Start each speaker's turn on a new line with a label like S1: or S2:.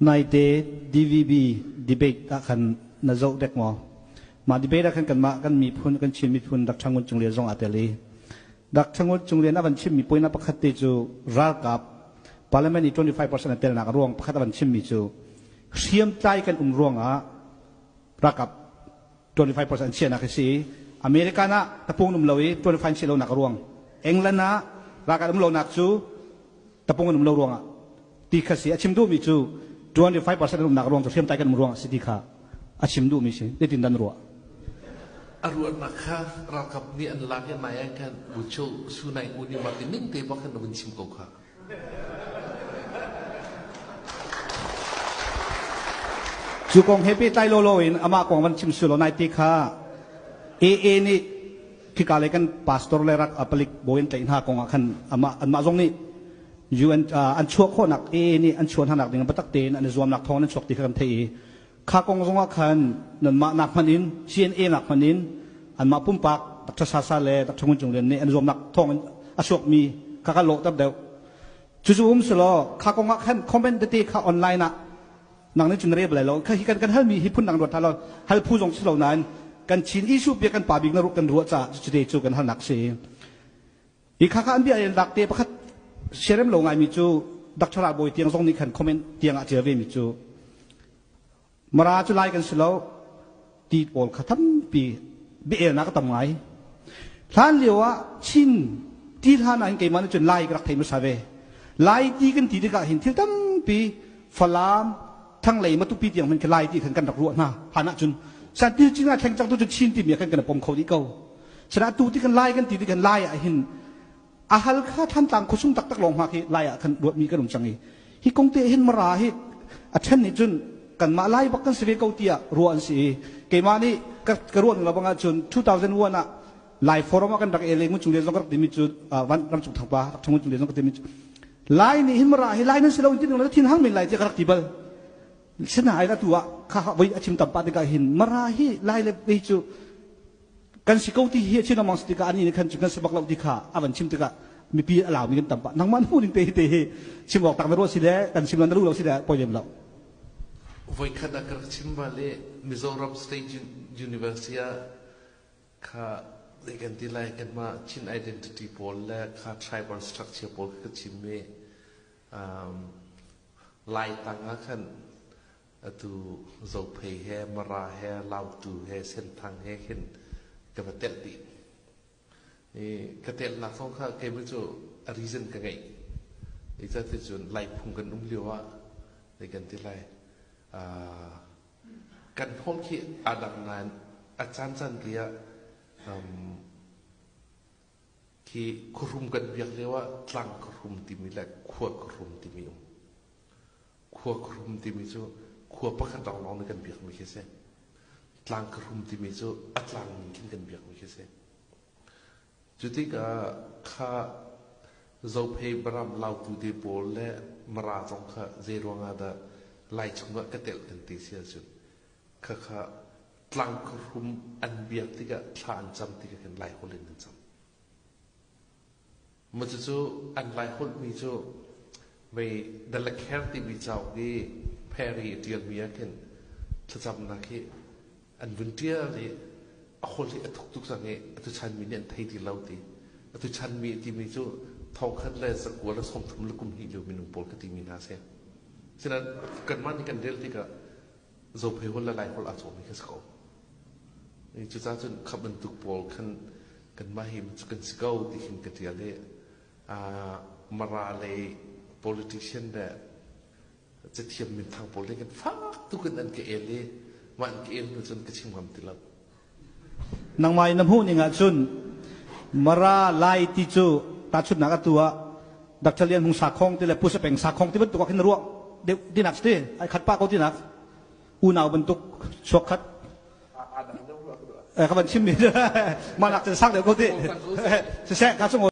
S1: Naite DVB debate ah khan na zoh dek maw? Mah debate ah khan kanmah kan miphun kan Chin miphun Dr. Ngun Cung Lian zong aa tel i Dr. Ngun Cung Lian a van chimmi point ah pakhat te cu ralkap parliament i 25% a telnak a ruang pakhat a van chimmi cu hriamtlai kan um ruangah ralkap 25% an chiahnak hi si i American ah tapung um lo i 25 chiah lonak a ruang England ah ralkap um lonak cu tapung an um lo ruangah ti kha si a chim duhmi cu 25% an umnak ruang cu hriamtlai kan um ruangah si ti kha a chim duhmi si zeitin dan ruah
S2: A ruahnak kha ralkap nih an lak i nai ah khan Bucho Sunai u nih mah ti ning te bak khan na vun chim ko kha.
S1: Cu kong he pehtlai lawlaw in amah kong van chim sulaw nai te kha AA nih khika lei kan pastor le rak palik bawi an tlaih hna kong ah khan amah anmah zong nih UN an chuah khawhnak AA nih an chuah hnanak ding biatak tein an i zuamnak thawng an chuak ti kha kan theih i kha kong zong ah khan nanmah nak hmanh in CNA nak hmanh in anmah pumpak Dr. Sasa le Dr. Ngun Cung Lian nih an zuamnak thawng in a chuakmi kha ka lawhter deuh. Cucu um selaw kha kong ah khan comment tete kha online ah nang nih cun rel lai lo kha hi kan kan halmi hi phun dang ruat hlah lo hal phu zong si lo nain kan Chin issue bia kan pa bik na kan ruah caah cucu te cu kan halnak si. Hi kha kha an bia in lak te pakhat siarem lo ngaimi cu Dr. Bawi tiang zong nih khan comment tiang ah ṭial ve mi cu Mara cu lai kan si lo ti pawl kha tampi biaelnak a tam ngai. Hlan lio ah Chin ti hlan ah hin keimah nih cun Lai ka rak thei hmasa ve. Lai ti kan ti tikah hin thil tampi Falam, Thanglei, Matupi tiang hmanh khi Lai ti khan kan rak ruah hna. Hlan ah cun san til cing ah thleng cang tu cu Chin timi ah khan kan pom kho dih ko. Sana atu ti kan Lai kan ti ti kan Lai ah hin a hal kha Thantlang khuasung taktak lawng hma khi Lai ah khan ruatmi kan um cang i hi kong te hin Mara hi a ṭhen nih cun kanmah Lai bak kan si ve ko tiah ruah an si i keimah nih ka, ka ruah ning lo bang ahcun 2001 ah Lai forum ah kan rak el i ngun cung zong ka rak timi cu van ramcung thangpa rak ngun cung zong ka timi cu Lai nih hin Mara hi Lai nan si lo in ti ning thin hang men lai tiah ka rak ti bal sinain atu ah kha voi a chim tam pah tikah hin Mara hi Lai le vei cu kan si ko ti hi a chin among si tikah ani nih khan cu kan si bak lo ti kha a van chim tikah mipi a laumi kan tam pah nangmah hmu ning te hi te hi chim awk tak na ruah si le kan chim na ru lo si le poi lem lo
S2: Voikhat ah ka rak chim va le Mizoram State University ah kha zei kan ti lai kanmah Chin identity pawl le kha tribal structure pawl kha ka chim i um, Lai tang ah khan Atu Zophei he Mara he Lautu he Senthang he khin ka va telh dih. I ka telhnak zong kha keimah cu a reason ka ngeih. Zeicaticun Lai phung kan um lio ah zei kan ti lai uh, kan holh khi aa dang nain a caancaan te ah um, khi khuahrum kan biak lio ah tlang khuahrum timi le khua khuahrum timi um. Khua khuahrum timi cu khua pakhat lawnglawng nih kan biakmi khi a si. Tlang khuahrum timi cu a tlang ning khin kan biakmi khi a si. Cu tikah kha Zophei Baram Lautu te pawl le Mara zong kha zei ruangah dah Lai chungah ka telh kan ti si ahcun khakha tlang khuahrum an biak tikah thla an cam tikah khin Lai holh in an cam. Maw cucu an Laiholhmi cu mei The Lakher timi cauk i Perry a ṭialmi ah khin thlacamnak hi an vun ṭial i a holh hi a thuk tuk cang i atu chanmi nih an thei ti lo ti. Atu chanmi timi cu thongkhat le zakua le 32 le kum hnih lio minung pawl ka timi hna a si. Sinain kanmah nih kan rel tikah Zophei holh le Laiholh aa cawhmi kha si ko. Cucaah cun kha bantuk pawl khan kanmah hi cu kan si ko ti khin ka ṭial i Mara lei politician le cathiam minthang pawl nih khan fak tuk in an ka el i mah an ka el hnu cun ka chim ngam ti lo.
S1: Nangmah in na hmuh ning ahcun Mara Lai ti cu tahchunhnak atu ah Dr. Lian Hmung Sakhong ti le Pu Sapeng Sakhong ti bantuk ah khin na ruah deuh tinak si ai khat pah ko tinak unau bantuk chuak khat ka van chim mi mah nak cun sang deuh ko ti siseh ka sung.